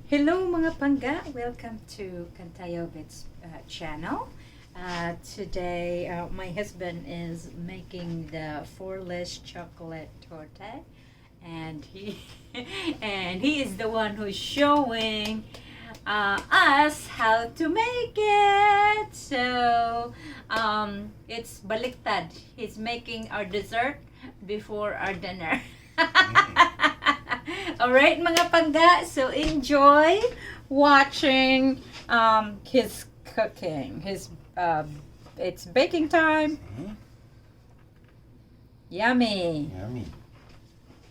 Hello, mga pangga! Welcome to Kantayo Bits channel. Today, my husband is making the four-less chocolate torte, and he is the one who's showing us how to make it. So it's baliktad. He's making our dessert before our dinner. All right, mga pangga. So enjoy watching his cooking. His It's baking time. See? Yummy. Yummy.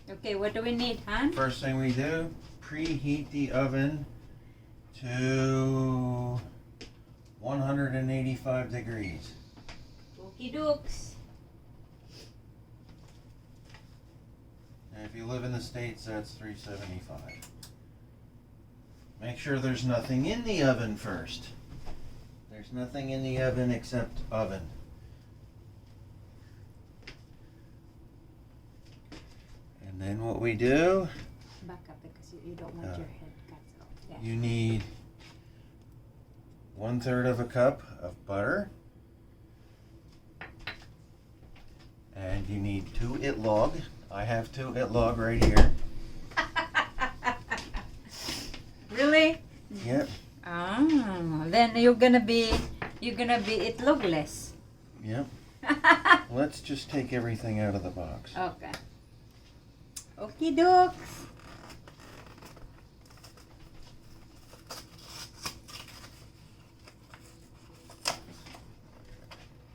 Okay, what do we need, hon? First thing we do, preheat the oven to 185 degrees. Okie dokes. And if you live in the States, that's 375. Make sure there's nothing in the oven first. There's nothing in the oven except oven. And then what we do, Back up because you don't want your head cut off. Yeah. you need 1/3 of a cup of butter. And you need 2 itlog. I have 2 itlog right here. Really? Yep. Ah, then you're gonna be itlogless. Yep. Let's just take everything out of the box. Okay. Okie dokes.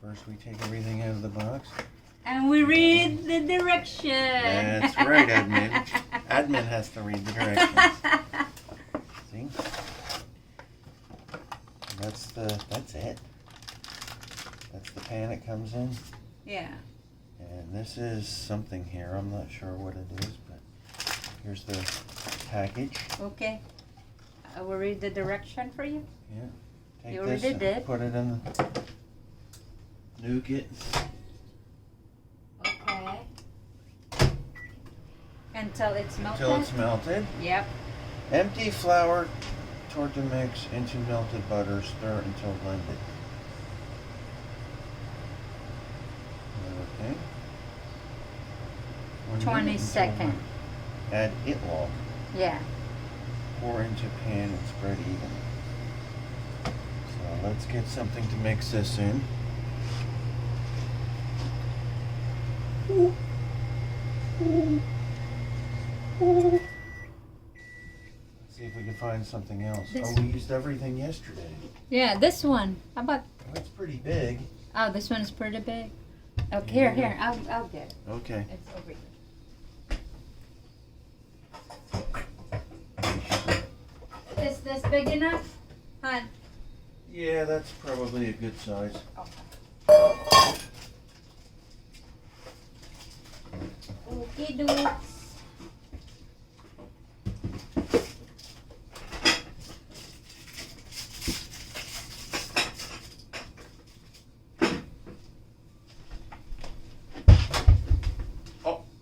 First, we take everything out of the box. And we read the direction. That's right, admin. Admin has to read the directions. See? That's it. That's the pan it comes in. Yeah. And this is something here. I'm not sure what it is, but here's the package. Okay. I will read the direction for you. Yeah. Take You already this and did. put it in the nuke it. Okay. Until it's melted. Until it's melted. Yep. Empty flour torta mix into melted butter. Stir until blended. Okay. 1 minute 20 until second. Add itlog. Yeah. Pour into pan and spread evenly. So let's get something to mix this in. Ooh. Ooh. Ooh. Let's see if we can find something else. This- Oh, we used everything yesterday. Yeah, this one. How about? Oh, it's pretty big. Oh, this one is pretty big. Okay, here, here. I'll get it. Okay. It's over here. Is this big enough, hon? Yeah, that's probably a good size. Okay. Okie dokes.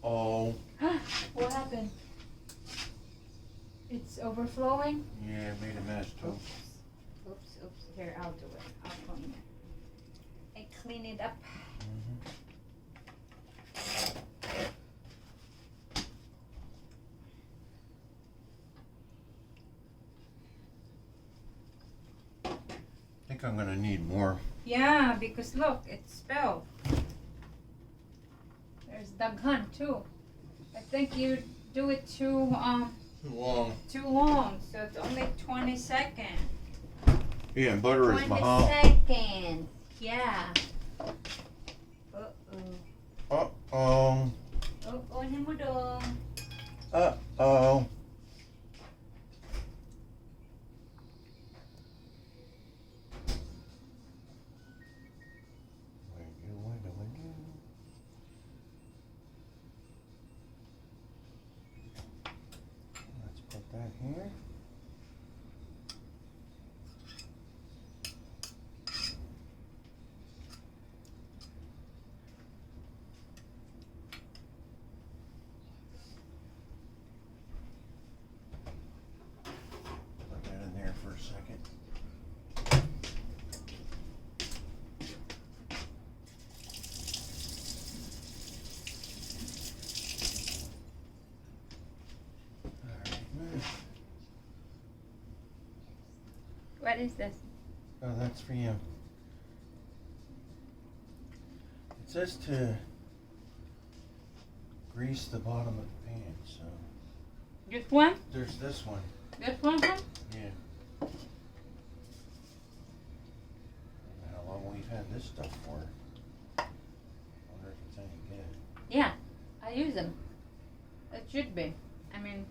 Oh. What happened? It's overflowing? Yeah, I made a mess too. Oops. Oops, oops. Here, I'll do it. I'll clean it. I clean it up. I think I'm gonna need more. Yeah, because look, it's spilled. There's daghan too. I think you do it Too long. too long, so it's only 20 seconds. Yeah, and butter is 20 mahal. seconds. Yeah. Uh-oh. Uh-oh. Uh-oh, nimudong. Uh-oh. Where do? Let's put that here. What is this? Oh, that's for you. It says to grease the bottom of the pan, so This one? there's this one. This one? Huh? Yeah. I don't know how long we've had this stuff for. Wonder if it's any good. Yeah, I use them. It should be. I mean,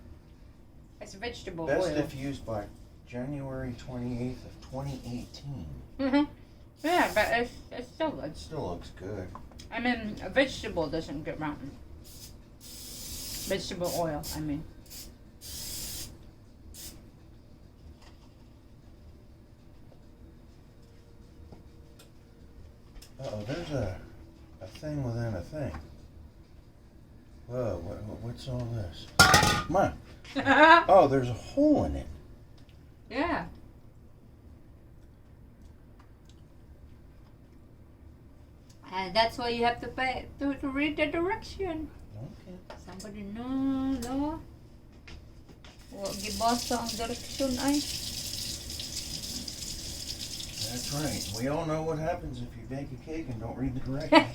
it's vegetable Best oil. if used by January 28th of 2018. Yeah, but it's still good. It still looks good. I mean, a vegetable doesn't get rotten. Vegetable oil, I mean. Uh oh, there's a thing within a thing. Whoa, what's all this? My, oh, there's a hole in it. Yeah. And that's why you have to pay to read the direction. Okay. Somebody no, no. Wa gibasa ang direksyon ay. That's right. We all know what happens if you bake a cake and don't read the directions.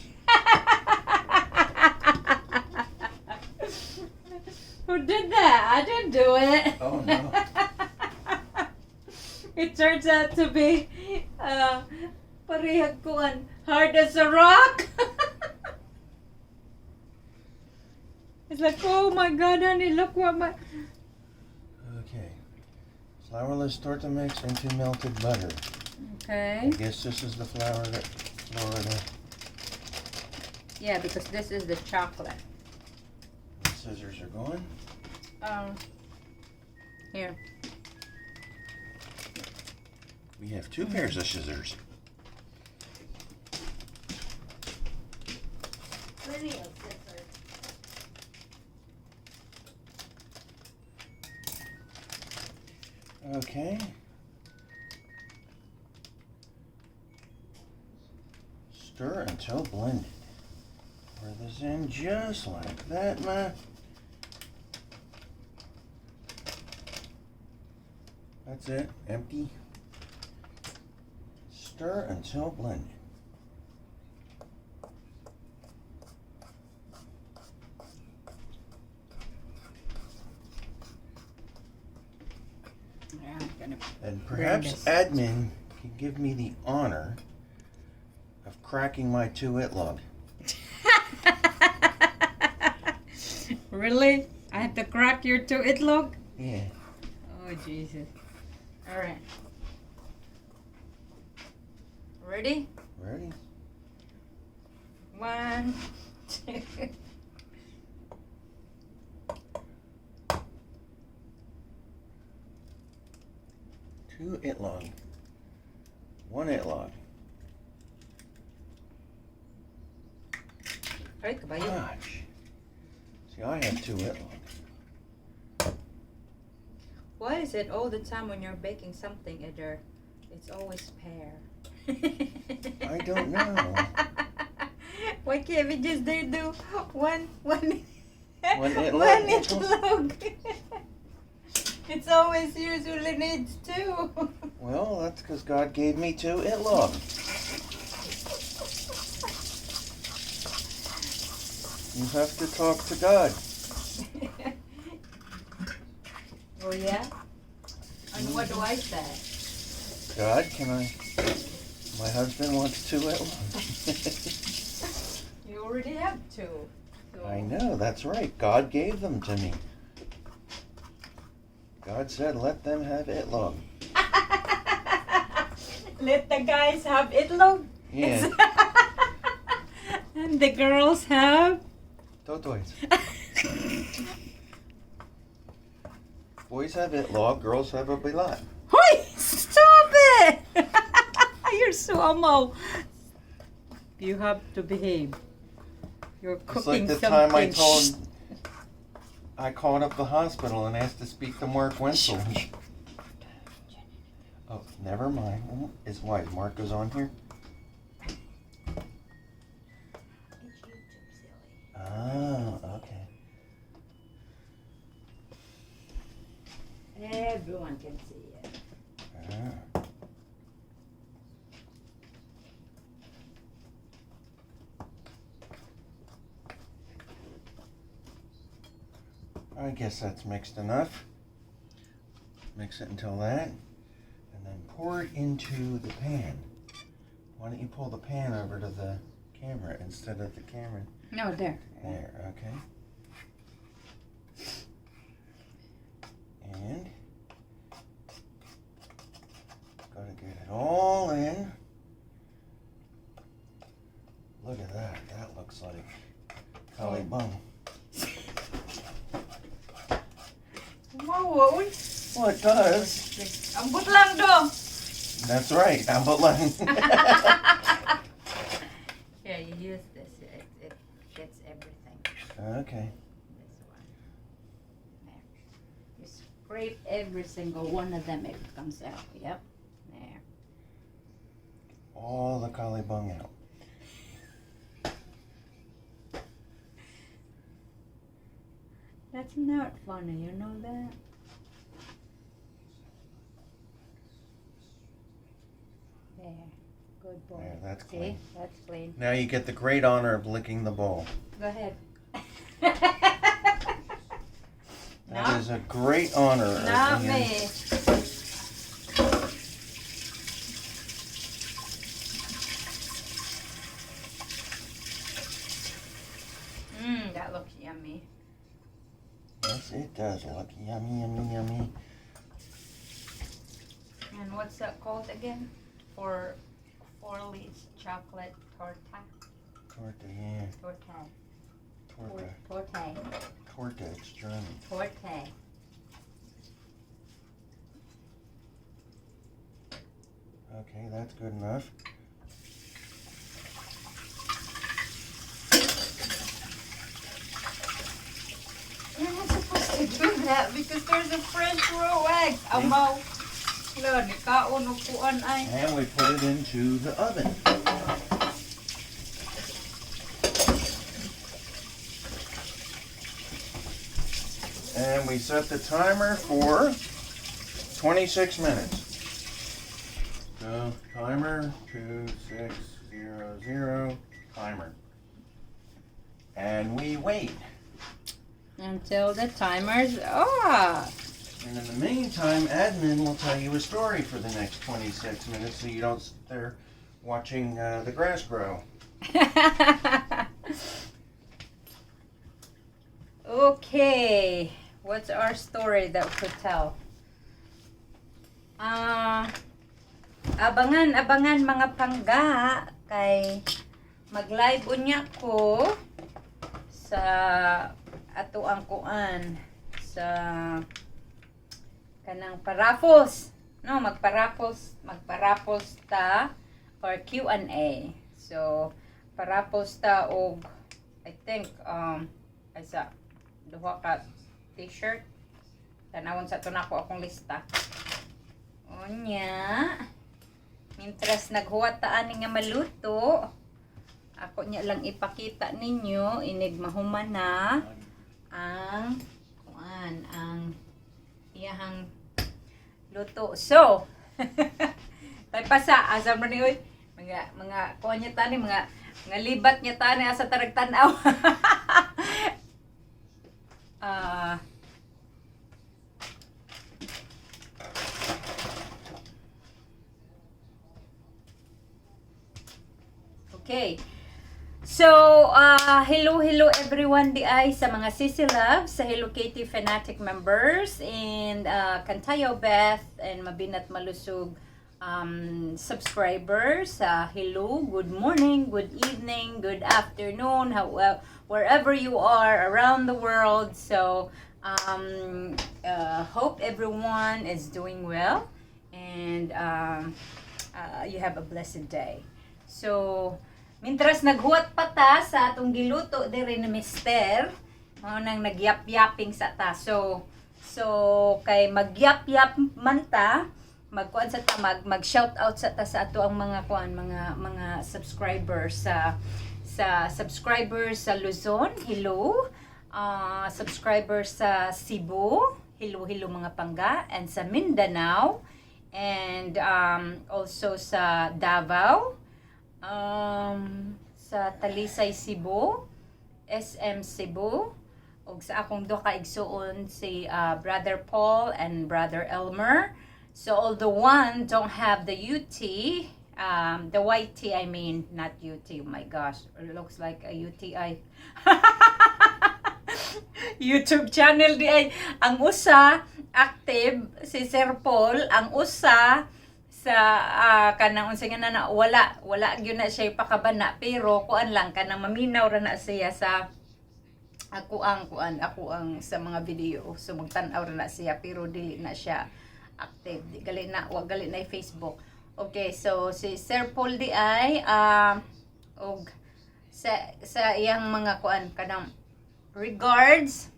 Who did that? I didn't do it. Oh, no. It turns out to be parehag kuan, hard as a rock. It's like, oh my God, honey, look what my. Okay. Flourless torta mix into melted butter. Okay. I guess this is the flour that Florida. Yeah, because this is the chocolate. The scissors are going. Here. We have two pairs of scissors. Plenty of scissors. Okay. Stir until blended. Pour this in just like that, ma. That's it. Empty. Stir until blended. Yeah, I'm gonna. And perhaps this. admin can give me the honor of cracking my two itlog. Really? I have to crack your two itlog? Yeah. Oh, Jesus. All right. Ready? Ready? One, two. Two itlog. One itlog. Ay, kabayo. Gosh. See, I have two itlog. Why is it all the time when you're baking something, Eder, it's always pear? I don't know. Why can't we just do one One itlog? One itlog? It's always usually needs two. Well, that's because God gave me two itlog. You have to talk to God. Oh yeah? And what do I say? God, can I? My husband wants two itlog. You already have two. So. I know, that's right. God gave them to me. God said, let them have itlog. Let the guys have itlog. Yeah, And the girls have. totoys. Boys have itlog, girls have a bilat. Hoy! Stop it! You're so amo. You have to behave. You're It's cooking like the something. time I told, I called up the hospital and asked to speak to Mark Wenzel. Oh, never mind. Is why is Mark goes on here? It's YouTube, silly. Ah, okay. Everyone can see it. Ah. guess that's mixed enough. Mix it until that, and then pour it into the pan. Why don't you pull the pan over to the camera instead of the camera? No, there. There, okay. And gotta get it all in. Look at that. That looks like bung. Wow, uy. Well, it does. Ambot lang dong. That's right. Ambot lang. Here, you use this. It gets everything. Okay. This one. There. You scrape every single one of them. It comes out. Yep. There. All the bung out. That's not funny. You know that? There. Good boy. There, that's See? clean. That's clean. Now you get the great honor of licking the bowl. Go ahead. That No. is a great honor. Not Ian. me. That looks yummy. Yes, it does look yummy, yummy, yummy. And what's that called again? For Forley's chocolate torta. Torta, yeah. Torte. Torta. Torte. Torta, it's German. Torte. Okay, that's good enough. You're not supposed to do that because there's a fresh raw egg. Amaw. Wala, ni kaon og kuan ay. And we put it into the oven. And we set the timer for 26 minutes. So, timer 2600, timer. And we wait. Until the timer's off. And in the meantime, admin will tell you a story for the next 26 minutes so you don't sit there watching the grass grow. Okay, what's our story that we could tell? Ah, abangan, abangan mga pangga kay mag-live unya ko sa ato ang kuan sa kanang paraffles. No, magpa-raffles, magpa-raffles ta or Q&A. So, paraffles ta og I think asa duha ka t-shirt. Tanawon sa to nako akong lista. Unya. Mientras naghuwat ta ani nga maluto, ako niya lang ipakita ninyo inig mahuman na ang kuan ang iyahang luto. So, tay pasa asa man ni oy mga kuan niya tani mga libat niya tani asa tarag tan-aw. Ah, okay. So, hello, hello everyone di ay sa mga Sisi Love, sa Hello Kitty Fanatic members, and Kantayo Beth, and Mabinat Malusog subscribers. Hello, good morning, good evening, good afternoon, wherever you are around the world. So, hope everyone is doing well, and you have a blessed day. So, mintras naghuwat pa ta sa atong giluto diri ni Mister, mao nang nagyap-yaping sa ta. So kay magyap-yap man ta, magkuan sa ta mag shout out sa ta sa ato ang mga kuan mga subscribers sa subscribers sa Luzon, hello. Subscribers sa Cebu, hello hello mga pangga, and sa Mindanao and also sa Davao, sa Talisay, Cebu, SM Cebu, Ug sa akong duha ka igsuon, si Brother Paul and Brother Elmer. So although one don't have the UT, the YT, I mean, not UT. Oh my gosh, it looks like a UTI. YouTube channel diay. Ang usa active, si Sir Paul, ang usa sa kanang unsa nga na, wala wala gyud na siya pakabana, pero kuan lang, kanang maminaw ra na siya sa ako ang kuan, ako ang sa mga video. So magtan-aw ra na siya, pero dili na siya active, di gali na, wa gali na Facebook. Okay, so si Sir Paul diay, og sa iyang mga kuan, kanang regards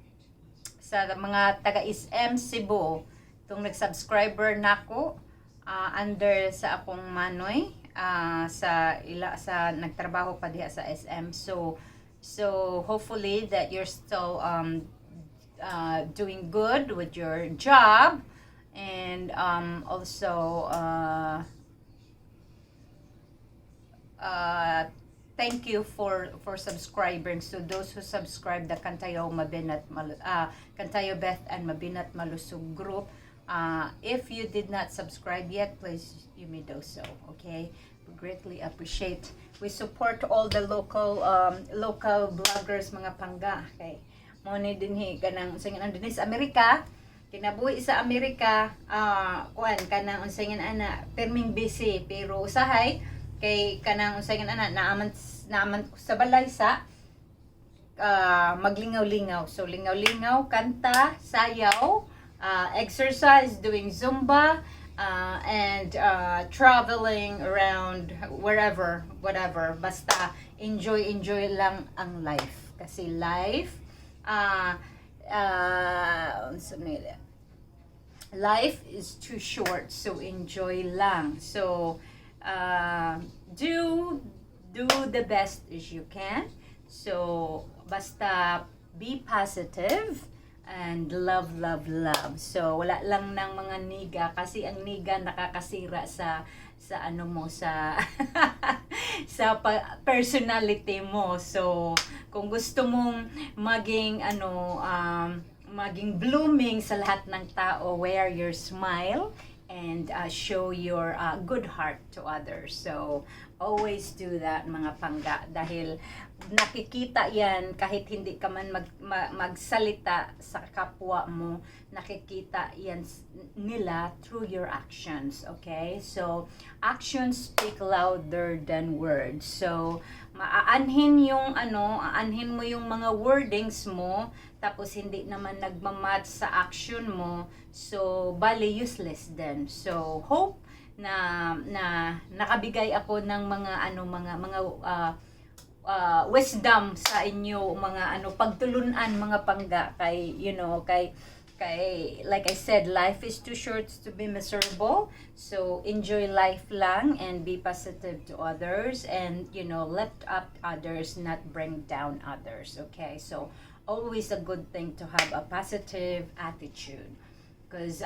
sa mga taga SM Cebu, itong nag-subscriber nako under sa akong manoy, sa ila sa nagtrabaho pa diha sa SM. So hopefully that you're still doing good with your job and also thank you for subscribing. So those who subscribe the Kantayo Beth and Mabinat Malusog group, if you did not subscribe yet, please, you may do so. Okay, we greatly appreciate. We support all the local bloggers, mga pangga. Okay, mao ni dinhi kanang sa nga dinhi sa Amerika, kinabuhi sa Amerika, kuan, kanang unsay nga ana, perming busy, pero usahay kay kanang unsay nga ana, naaman sa balay sa maglingaw-lingaw. So lingaw-lingaw, kanta, sayaw, exercise, doing Zumba, and traveling around wherever, whatever. Basta enjoy, enjoy lang ang life. Kasi life, unsa man nila, life is too short, so enjoy lang. So, do the best as you can. So, basta be positive and love, love, love. So, wala lang ng mga niga kasi ang niga nakakasira sa ano mo, sa personality mo. So, kung gusto mong maging ano, maging blooming sa lahat ng tao, wear your smile and show your good heart to others. So, always do that, mga pangga, dahil nakikita yan kahit hindi ka man magsalita sa kapwa mo, nakikita yan nila through your actions, okay? So, actions speak louder than words. So, maaanhin yung ano, aanhin mo yung mga wordings mo, tapos hindi naman nagmamatch sa action mo, so bali useless din. So, hope na nakabigay ako ng mga ano, mga wisdom sa inyo, mga ano, pagtulunan, mga pangga, kay you know kay like I said, life is too short to be miserable. So enjoy life lang and be positive to others and lift up others, not bring down others, okay? So always a good thing to have a positive attitude because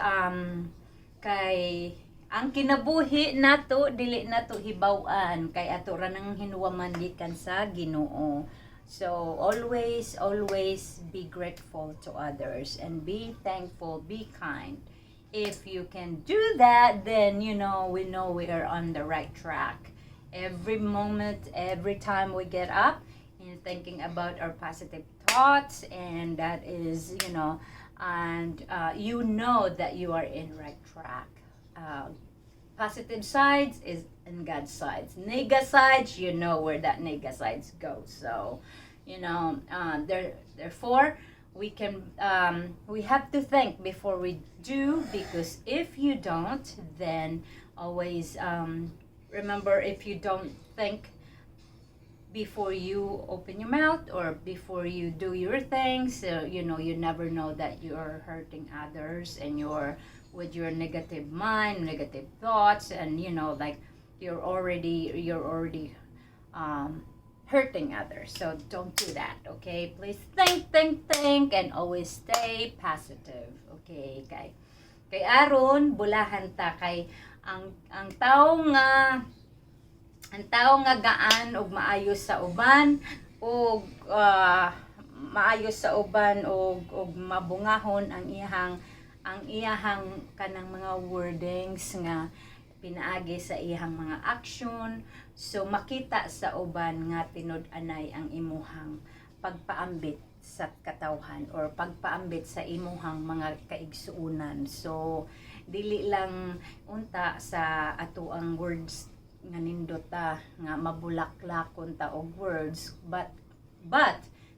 kay ang kinabuhi nato, dili nato hibaw-an, kay ato ra nang hinuwaman gikan sa Ginoo. So always, always be grateful to others and be thankful, be kind. If you can do that, then we know we are on the right track. Every moment, every time we get up and thinking about our positive thoughts, and that is and you know that you are in right track. Positive sides is in God's sides. Nega sides, you know where that nega sides go. So, therefore, we have to think before we do, because if you don't, then always remember, if you don't think before you open your mouth or before you do your things, you never know that you're hurting others and you're with your negative mind, negative thoughts, and like you're already hurting others. So don't do that, okay? Please think, think, think, and always stay positive, okay? Kay aron bulahan ta, kay ang tao nga gaan og maayo sa uban ug maayo sa uban og mabungahon ang iyahang kanang mga wordings nga pinaagi sa iyang mga action. So makita sa uban nga tinud-anay ang imuhang pagpaambit sa katawhan or pagpaambit sa imuhang mga kaigsuonan. So dili lang unta sa ato ang words nga nindot ta nga mabulaklakon ta og words, but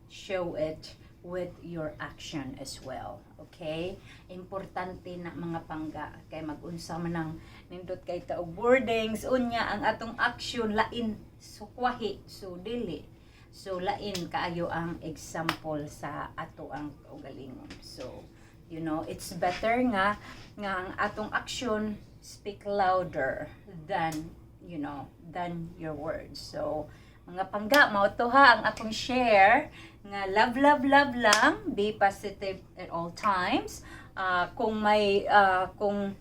show it with your action as well, okay? Importante na, mga pangga, kay magunsa man ang nindot kay ta og wordings, unya ang atong action lain sukwahi, so dili, so lain kaayo ang example sa ato ang kaugalingon. So it's better nga ang atong action speak louder than your words. So mga pangga, mao to ha ang akong share nga love, love, love lang, be positive at all times. Kung may kung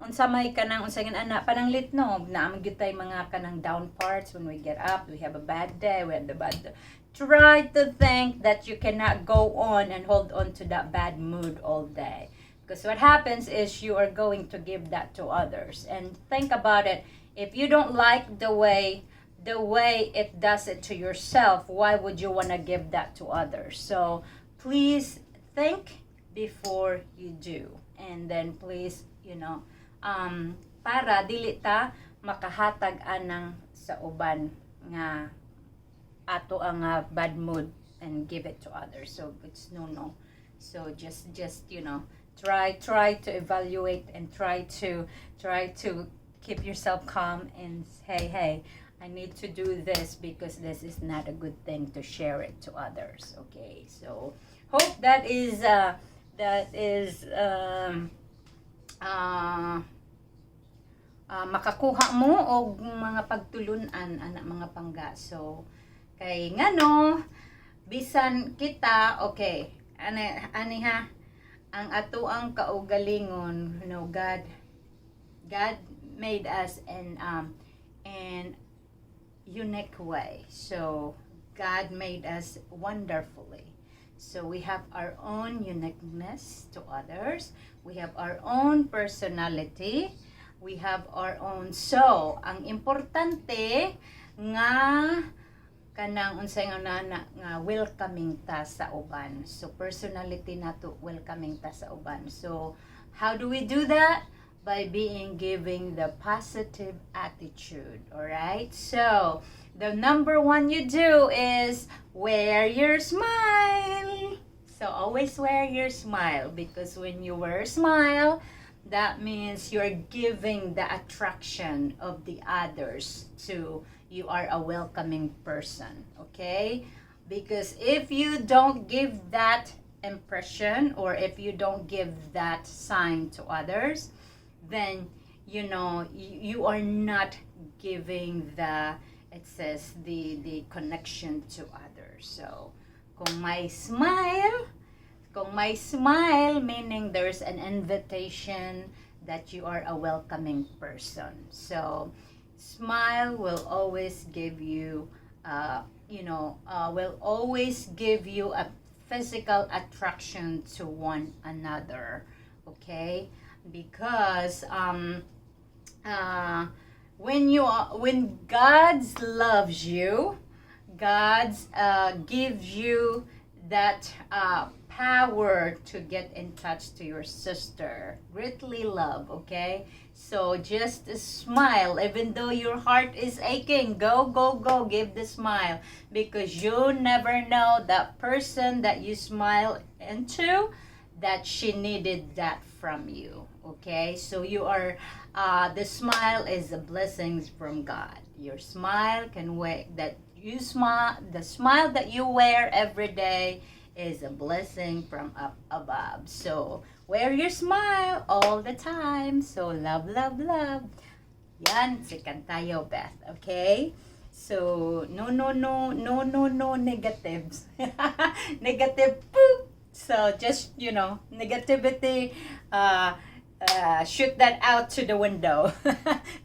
unsa may kanang unsa nga ana pananglit, no, naa man gyud tay mga kanang down parts. When we get up, we have a bad day, we have the bad, try to think that you cannot go on and hold on to that bad mood all day, because what happens is you are going to give that to others. And think about it, if you don't like the way it does it to yourself, why would you want to give that to others? So please think before you do, and then please, para dili ta makahatag anang sa uban nga ato ang bad mood and give it to others. So it's no. So just try to evaluate and try to keep yourself calm and say, "Hey, I need to do this because this is not a good thing to share it to others." Okay, so hope that is makakuha mo og mga pagtulunan ana, mga pangga. So kay ngano bisan kita, okay, ani ani ha, ang ato ang kaugalingon, God made us in unique way. So God made us wonderfully. So we have our own uniqueness to others. We have our own personality. We have our own. So, ang importante nga kanang unsay nga nana nga welcoming ta sa uban. So personality nato, welcoming ta sa uban. So how do we do that? By being giving the positive attitude. All right? So the number one you do is wear your smile. So always wear your smile, because when you wear a smile, that means you're giving the attraction of the others to you are a welcoming person, okay? Because if you don't give that impression or if you don't give that sign to others, then you are not giving the, it says, the connection to others. So kung may smile, meaning there's an invitation that you are a welcoming person. So smile will always give you will always give you a physical attraction to one another, okay? Because when God loves you, God's gives you that power to get in touch to your sister. Greatly love, okay? So just smile, even though your heart is aching. Go, go, go. Give the smile, because you never know that person that you smile into, that she needed that from you. Okay, so you are the smile is a blessings from God. Your smile can wait that you smile, the smile that you wear every day is a blessing from up above. So wear your smile all the time. So love, love, love. Yan, sikan tayo, Beth. Okay? So, no, negatives. Negative, poop. So, just, negativity, shoot that out to the window.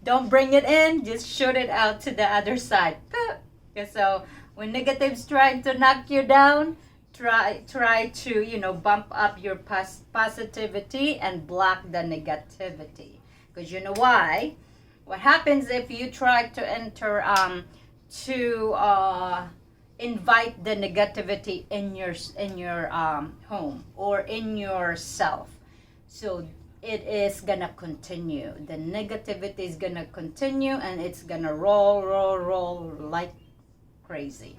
Don't bring it in, just shoot it out to the other side. Poop. Okay, so, When negatives trying to knock you down, try to bump up your positivity and block the negativity. Because you know why? What happens if you try to enter to invite the negativity in your home or in yourself? So it is gonna continue. The negativity is gonna continue and it's gonna roll, roll, roll like crazy.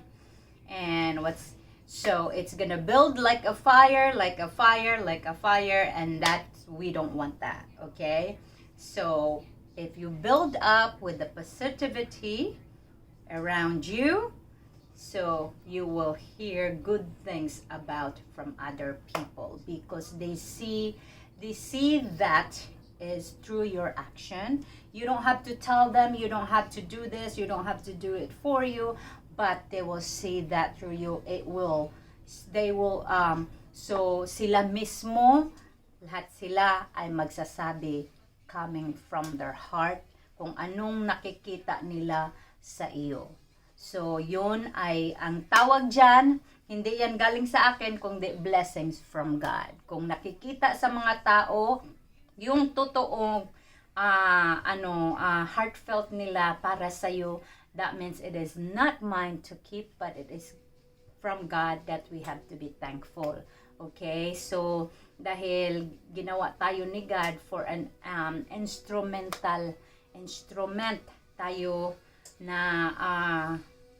And what's so it's gonna build like a fire, like a fire, like a fire, and that we don't want that, okay? So if you build up with the positivity around you, so you will hear good things about from other people because they see that is through your action. You don't have to tell them, you don't have to do this, you don't have to do it for you, but they will see that through you. It will they will So sila mismo, lahat sila ay magsasabi coming from their heart kung anong nakikita nila sa iyo. So, yun ay ang tawag dyan, hindi yan galing sa akin, kundi blessings from God. Kung nakikita sa mga tao, yung totoong heartfelt nila para sa iyo, that means it is not mine to keep, but it is from God that we have to be thankful. Okay? So, dahil ginawa tayo ni God for an instrument tayo na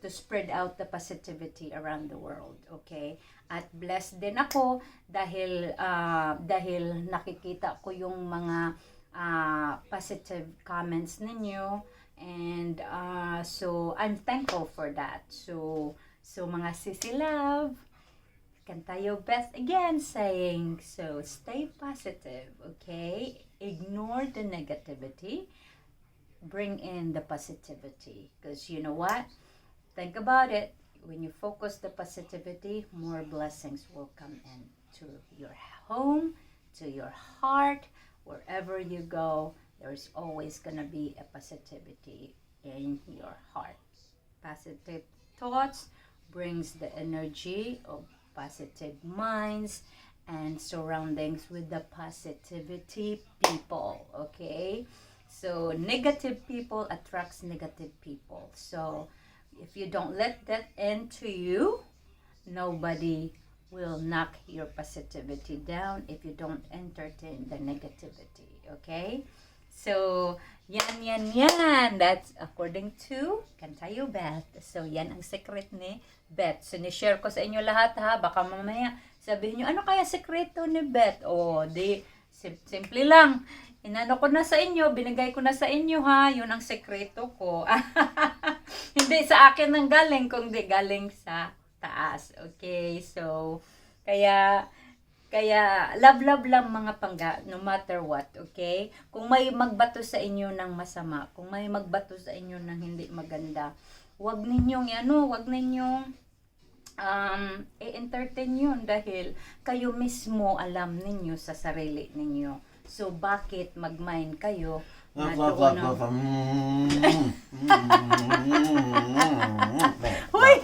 to spread out the positivity around the world. Okay? At blessed din ako dahil nakikita ko yung mga positive comments ninyo and so I'm thankful for that. So mga sisi love, Kantayo Beth again saying, so stay positive, okay? Ignore the negativity, bring in the positivity. Because you know what? Think about it. When you focus the positivity, more blessings will come in to your home, to your heart, wherever you go, there's always gonna be a positivity in your heart. Positive thoughts brings the energy of positive minds and surroundings with the positivity people, okay? So negative people attracts negative people. So if you don't let that into you, nobody will knock your positivity down if you don't entertain the negativity, okay? So yan, yan, yan. That's according to Kantayo Beth. So yan ang secret ni Beth. So ni-share ko sa inyo lahat ha. Baka mamaya sabihin nyo, "Ano kaya sekreto ni Beth?" O, di, simple lang. Inano ko na sa inyo, binigay ko na sa inyo ha. Yun ang sekreto ko. Hindi sa akin nang galing, kundi galing sa taas. Okay, so, kaya love, love lang, mga pangga, no matter what, okay? Kung may magbato sa inyo ng masama, kung may magbato sa inyo ng hindi maganda, wag ninyong i-entertain yun dahil kayo mismo, alam ninyo sa sarili ninyo. So, bakit mag-mind kayo Love, na love, doon love, love. There. Hoy!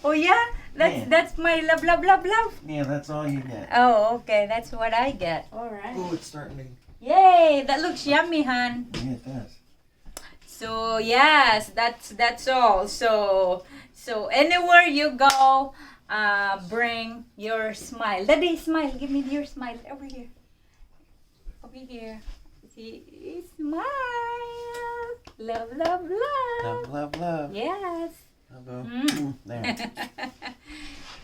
Oh yeah? That's Yeah. That's my love, love, love, love. Yeah, that's all you get. Oh, okay. That's what I get. All right. Oh, it's starting to. Yay! That looks yummy, hon. Yeah, it does. So yes, that's all. So anywhere you go, bring your smile. Daddy, smile. Give me your smile over here. Over here. See, smile. Love, love, love. Love, love, love. Yes. Love. There.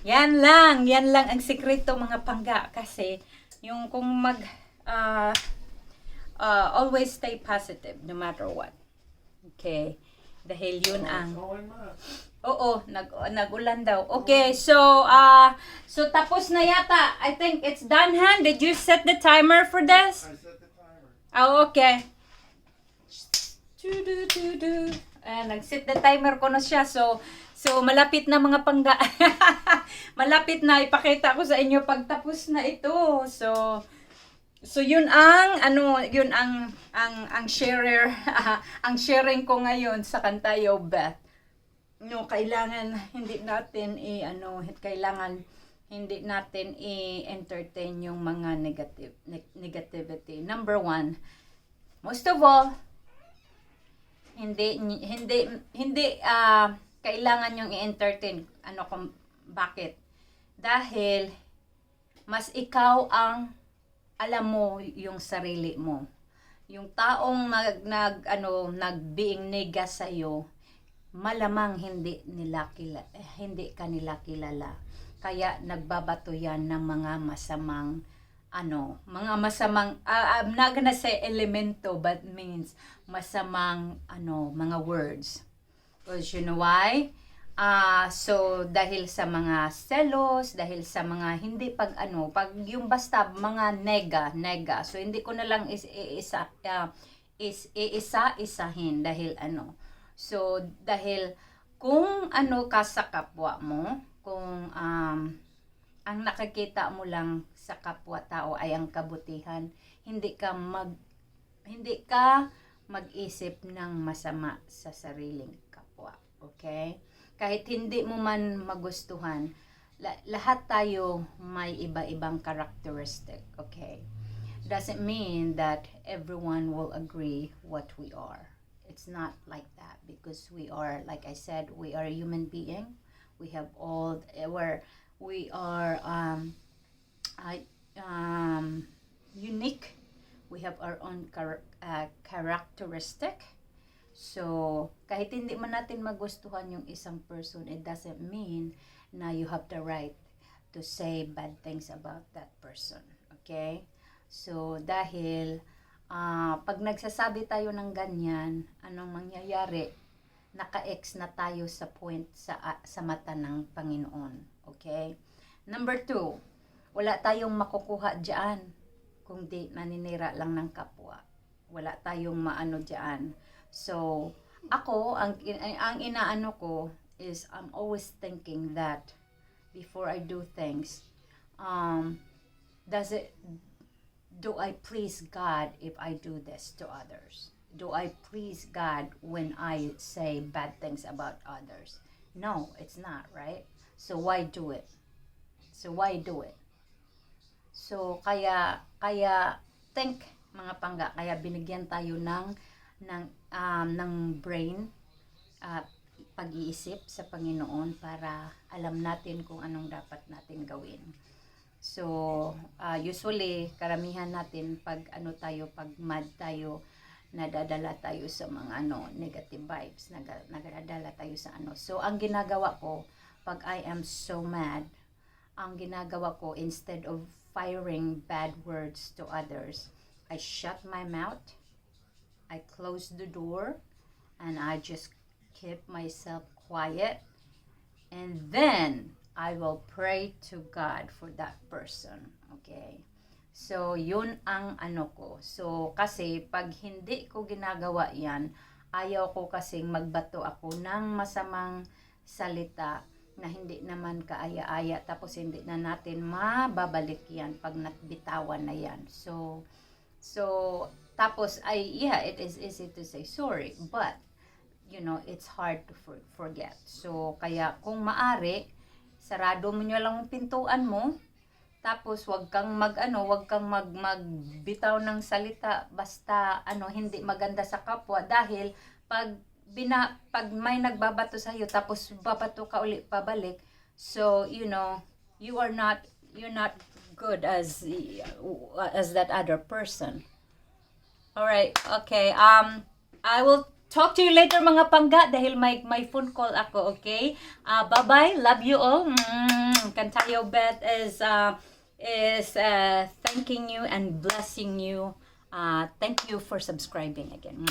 Yan lang ang sikreto, mga pangga, kasi yung kung mag always stay positive no matter what. Okay. Dahil yun ang Oo, nag-ulan daw. Okay, so tapos na yata. I think it's done, Han. Did you set the timer for this? I set the timer. Oh, okay. Du, du, du. Ah, nag-set the timer ko na siya. So malapit na, mga pangga. Malapit na. Ipakita ko sa inyo pag tapos na ito. So yun ang ano, yun ang sharer, ang sharing ko ngayon sa Kantayo Beth. No, kailangan hindi natin i ano, kailangan hindi natin i-entertain yung mga negativity. Number one, most of all, hindi hindi hindi kailangan yung i-entertain. Ano kung bakit? Dahil mas ikaw ang alam mo yung sarili mo. Yung taong nag, nag ano nag being nega sa iyo, malamang hindi ka nila kilala. Kaya nagbabato yan ng mga masamang ano, mga masamang I'm not gonna say elemento, but means masamang ano, mga words. Because you know why? So dahil sa mga selos, dahil sa mga hindi pag ano, pag yung basta mga nega, nega. So hindi ko na lang is iisa is iisa-isahin dahil ano. So dahil kung ano ka sa kapwa mo, kung ang nakikita mo lang sa kapwa-tao ay ang kabutihan, hindi ka mag-isip ng masama sa sariling kapwa. Okay? Kahit hindi mo man magustuhan, lahat tayo may iba-ibang characteristic. Okay? Doesn't mean that everyone will agree what we are. It's not like that because we are, like I said, we are a human being. We have all, we are unique. We have our own characteristic. So, kahit hindi man natin magustuhan yung isang person, it doesn't mean na you have the right to say bad things about that person. Okay? So, dahil pag nagsasabi tayo ng ganyan, anong mangyayari? Naka-X na tayo sa point sa mata ng Panginoon. Okay? Number two, wala tayong makukuha diyan kung di naninira lang ng kapwa. Wala tayong maano diyan. So, ako, ang inaano ko is I'm always thinking that before I do things, does it do I please God if I do this to others? Do I please God when I say bad things about others? No, it's not, right? So why do it? So why do it? So kaya think, mga pangga, kaya binigyan tayo ng brain at pag-iisip sa Panginoon para alam natin kung anong dapat natin gawin. So, usually, karamihan natin pag ano tayo, pag mad tayo, nadadala tayo sa mga ano, negative vibes, nadadala tayo sa ano. So, ang ginagawa ko, pag I am so mad, ang ginagawa ko, instead of firing bad words to others, I shut my mouth, I close the door, and I just keep myself quiet. And then I will pray to God for that person. Okay? So, yun ang ano ko. So, kasi pag hindi ko ginagawa yan, ayaw ko kasing magbato ako ng masamang salita na hindi naman kaaya-aya, tapos hindi na natin mababalik yan pag nabitawan na yan. So, tapos ay, yeah, it is easy to say sorry, but, it's hard to forget. So, kaya kung maari, sarado mo nyo lang ang pintuan mo, tapos wag kang magbitaw ng salita basta ano, hindi maganda sa kapwa, dahil pag may nagbabato sa iyo tapos babato ka uli pabalik, so you're not good as that other person. All right, okay. I will talk to you later, mga pangga, dahil may phone call ako, okay? Bye-bye. Love you all. Kantayo Beth is thanking you and blessing you. Thank you for subscribing again.